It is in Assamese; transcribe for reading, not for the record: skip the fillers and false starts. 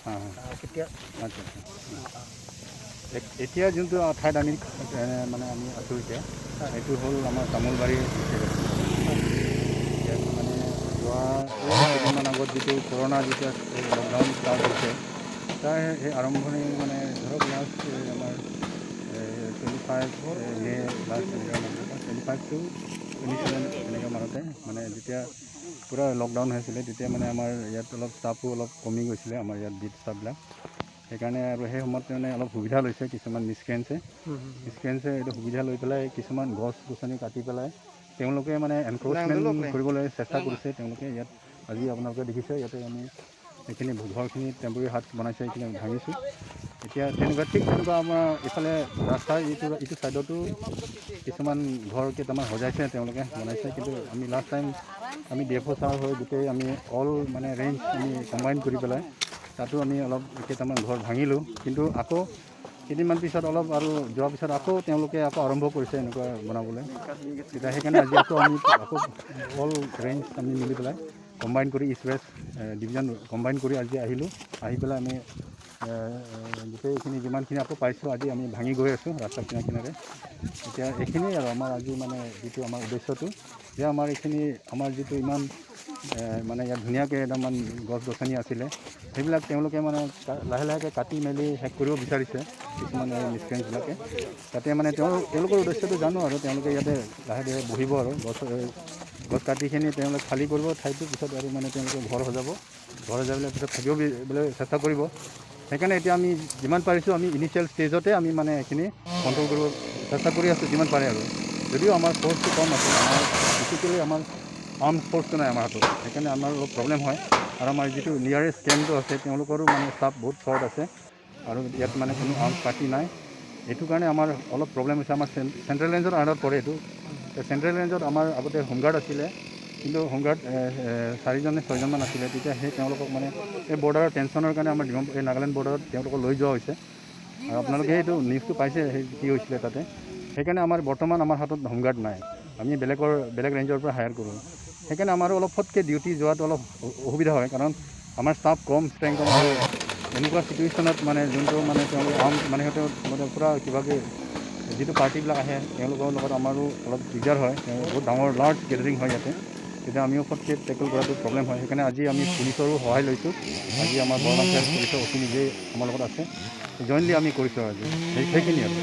হা। কেতিয়া? আচ্ছা, এতিয়া যোনটো ঠাইত আমি মানে আমি আছোঁ এতিয়া, সেইটো হ'ল আমাৰ তামোলবাৰী ডিষ্ট্ৰিক্ট। ইয়াত মানে যোৱা এই কেইদিনমান আগত যিটো কৰোণা যেতিয়া লকডাউন ষ্টাৰ্ট হৈছে, তাৰ সেই আৰম্ভণি মানে ধৰক লাষ্ট আমাৰ 25 মে' লাষ্ট এনেকুৱা মানতে, 25 টু 27 এনেকুৱা মানতে মানে যেতিয়া পূৰা লকডাউন হৈছিলে, তেতিয়া মানে আমাৰ ইয়াত অলপ ষ্টাফো অলপ কমি গৈছিলে, আমাৰ ইয়াত বিট ষ্টাফবিলাক। সেইকাৰণে আৰু সেই সময়ত মানে অলপ সুবিধা লৈছে কিছুমান মিছক্ৰেণ্টছে। মিছক্ৰেণ্টছে এইটো সুবিধা লৈ পেলাই কিছুমান গছ গছনি কাটি পেলাই তেওঁলোকে মানে এনক্ৰ'চমেণ্ট কৰিবলৈ চেষ্টা কৰিছে তেওঁলোকে। ইয়াত আজি আপোনালোকে দেখিছে, ইয়াতে আমি এইখিনি ঘৰখিনি টেম্পৰেৰী হাট বনাইছে, এইখিনি আমি ভাঙিছোঁ। এতিয়া তেনেকুৱা, ঠিক তেনেকুৱা আমাৰ এইফালে ৰাস্তাৰ ইটো ছাইডতো কিছুমান ঘৰ কেইটামান সজাইছে, তেওঁলোকে বনাইছে। কিন্তু আমি লাষ্ট টাইম আমি ডি এফ অ' ছাৰ হৈ গোটেই আমি অল মানে ৰেঞ্জ আমি কম্বাইন কৰি পেলাই তাতো আমি অলপ কেইটামান ঘৰ ভাঙিলোঁ। কিন্তু আকৌ কেইদিনমান পিছত অলপ আৰু যোৱাৰ পিছত আকৌ তেওঁলোকে আকৌ আৰম্ভ কৰিছে এনেকুৱা বনাবলৈ। তেতিয়া সেইকাৰণে আজি আকৌ আমি আকৌ অল ৰেঞ্জ আমি মিলি পেলাই কম্বাইন কৰি, ইষ্ট ৱেষ্ট ডিভিজন কম্বাইন কৰি আজি আহিলোঁ। আহি পেলাই আমি গোটেইখিনি যিমানখিনি আকৌ পাইছোঁ, আজি আমি ভাঙি গৈ আছোঁ ৰাস্তা কিনাৰে কিনাৰে। এতিয়া এইখিনিয়ে আৰু আমাৰ আজি মানে যিটো আমাৰ উদ্দেশ্যটো যে আমাৰ এইখিনি আমাৰ যিটো ইমান মানে ইয়াত ধুনীয়াকৈ কেইটামান গছ গছনি আছিলে, সেইবিলাক তেওঁলোকে মানে লাহে লাহেকৈ কাটি মেলি শেষ কৰিব বিচাৰিছে কিছুমান এই মিছক্ৰেণ্টছবিলাকে। তাতে মানে তেওঁলোকৰ উদ্দেশ্যটো জানো আৰু তেওঁলোকে ইয়াতে লাহে ধীৰে বহিব আৰু গছ কাটিখিনি তেওঁলোকে খালী কৰিব ঠাইটো, পিছত আৰু মানে তেওঁলোকে ঘৰ সজাব, ঘৰ সজাই পেলাই পিছত থাকিব চেষ্টা কৰিব। সেইকাৰণে এতিয়া আমি যিমান পাৰিছোঁ, আমি ইনিচিয়েল ষ্টেজতে আমি মানে এইখিনি কণ্ট্ৰল কৰিব চেষ্টা কৰি আছোঁ যিমান পাৰে আৰু। যদিও আমাৰ ফ'ৰ্চটো কম আছে, আমাৰ বেচিকেলি আমাৰ আৰ্মছ ফ'ৰ্চটো নাই আমাৰ হাতত, সেইকাৰণে আমাৰ অলপ প্ৰব্লেম হয়। আৰু আমাৰ যিটো নিয়াৰেষ্ট কেম্পটো আছে, তেওঁলোকৰো মানে ষ্টাফ বহুত শ্বৰ্ট আছে আৰু ইয়াত মানে কোনো আৰ্মছ পাৰ্টি নাই। এইটো কাৰণে আমাৰ অলপ প্ৰব্লেম হৈছে। আমাৰ চেণ্ট্ৰেল ৰেঞ্জৰ আণ্ডাৰত পৰে এইটো। চেণ্ট্ৰেল ৰেঞ্জত আমাৰ আগতে হোমগাৰ্ড আছিলে, কিন্তু হোমগাৰ্ড চাৰিজনে ছয়জনমান আছিলে। তেতিয়া সেই তেওঁলোকক মানে এই বৰ্ডাৰৰ টেনশ্যনৰ কাৰণে আমাৰ ডিমাপুৰ, এই নাগালেণ্ড বৰ্ডাৰত তেওঁলোকক লৈ যোৱা হৈছে। আৰু আপোনালোকে সেইটো নিউজটো পাইছে, সেই কি হৈছিলে তাতে। সেইকাৰণে আমাৰ বৰ্তমান আমাৰ হাতত হোমগাৰ্ড নাই, আমি বেলেগ ৰেঞ্জৰ পৰা হায়াৰ কৰোঁ। সেইকাৰণে আমাৰো অলপ ফটকৈ ডিউটি যোৱাটো অলপ অসুবিধা হয়, কাৰণ আমাৰ ষ্টাফ কম, ষ্ট্ৰেংথ কম। আৰু এনেকুৱা চিটুৱেশ্যনত মানে যোনটো মানে তেওঁলোকে আৰ্ম মানে সিহঁতে মানে পূৰা কিবাকে যিটো পাৰ্টিবিলাক আহে, তেওঁলোকৰ লগত আমাৰো অলপ দিগদাৰ হয়। তেওঁ বহুত ডাঙৰ লাৰ্জ গেডাৰিং হয় ইয়াতে, তেতিয়া আমিও ফটকৈ টেকল কৰাটো প্ৰব্লেম হয়। সেইকাৰণে আজি আমি পুলিচৰো সহায় লৈছোঁ। আজি আমাৰ বৰনামচাই পুলিচৰ অ' চি নিজেই আমাৰ লগত আছে, জইণ্টলি আমি কৰিছোঁ আজি সেইখিনিয়ে আৰু।